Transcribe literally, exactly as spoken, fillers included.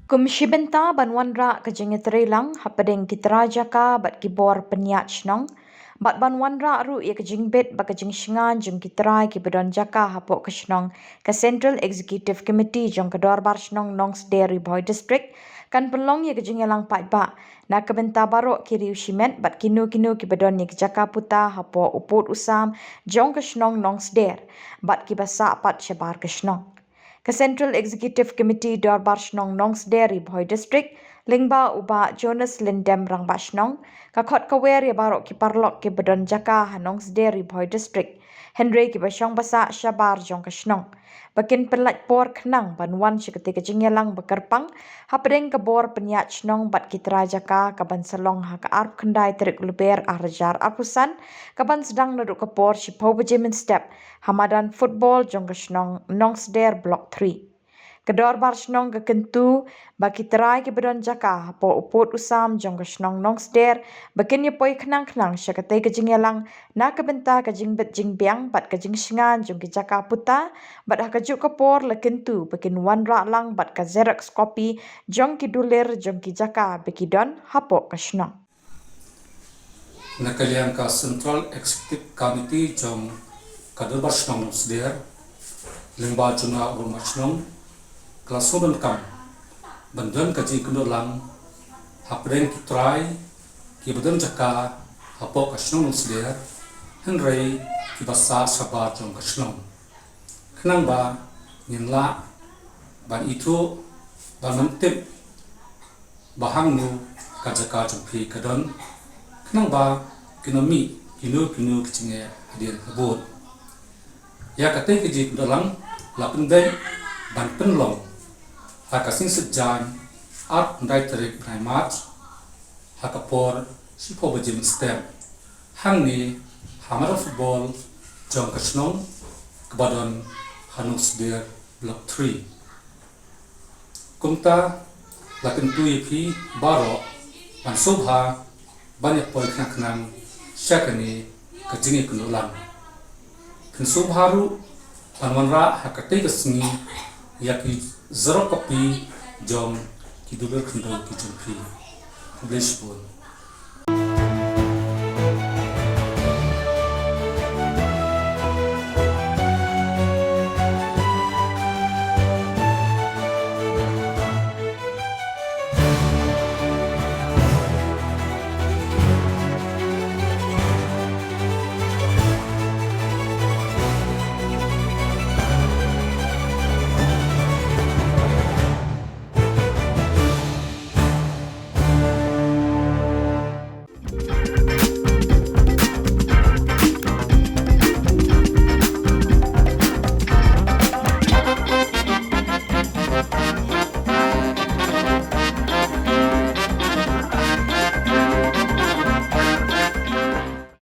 Kum shi bynta ban wanrah ka jingïatreilang hapdeng ki trai jaka bad ki bor pynïaid shnong, bad ban wanrah ruh ïa ka jingbit bad ka jingshngaiñ jong ki trai kiba don jaka hapoh ka shnong, ka Central Executive Committee jong ka Dorbar Shnong Nongsder Ri Bhoi District kan pynlong ïa ka jingïalang paidbah na ka bynta baroh ki riew shimet bad kino kino kiba don ïa ki jaka puta hapoh u pud u sam jong ka shnong Nongsder bad kiba sah pat shabar ka shnong. Ka Central Executive Committee Dorbar Shnong Nongsder Ri Bhoi District, lyngba u Bah Jonas Lyndem Rangbah Shnong, ka khot ka wer ïa baroh ki paralok kiba don jaka ha Nongsder Ri Bhoi District, hynrei kiba shong ba sah shabar jong ka shnong, ba kin pynlait por khnang ban wan sha katei ka jingïalang ba kyrpang hapdeng ka bor pynïaid shnong bad ki trai jaka kaban sa long ha ka arphew khyndai tarik Lber ar hajar arphew san, kaban sdang naduh ka por shiphew baje mynstep ha madan football jong ka shnong Nongsder Block three. Ka Dorbar Shnong ka kyntu ba ki trai kiba don jaka hapoh u pud u sam jong ka shnong Nongsder ba kin ïa poi khnang khnang sha katei ka jingïalang na ka bynta ka jingbit jingbiang bad ka jingshngaiñ jong ki jaka puta, bad ha kajuh ka por la kyntu ba kin wanrah lang bad ka xerox copy jong ki dulir jong ki jaka ba ki don hapoh ka shnong. Na ka liang ka Central Executive Committee jong ka Dorbar Shnong Nongsder, lyngba jong nga u Rangbah Shnong, ka la sngewdonkam ban don ka jingïakynduh lang hapdeng ki trai kiba don jaka hapoh ka shnong Nongsder, hynrei kiba sah shabar jong ka shnong, khnang ba ngin lah ban ithuh, ban tip ba hangno ka jaka jong phi ka don, khnang ba kin ym mih kino kino ki jingeh hadien habud. Ïa katei ka jingïakynduh lang la pynbeit ban pynlong ha ka sngi Saitjaiñ, arphew khyndai tarik bnai March, ha ka por shiphew baje mynstep, hangne ha madan football jong ka shnong kaba don ha Nongsder Block three. Kumta la kyntu ïa phi baroh ban sngewbha ban ïa poi khnang khnang sha kane ka jingïakynduh lang. Phin sngewbha ruh ban wanrah ha katei ka sngi ïa ki xerox copy jong ki dulir khyndew ki jong phi. Khublei shibun.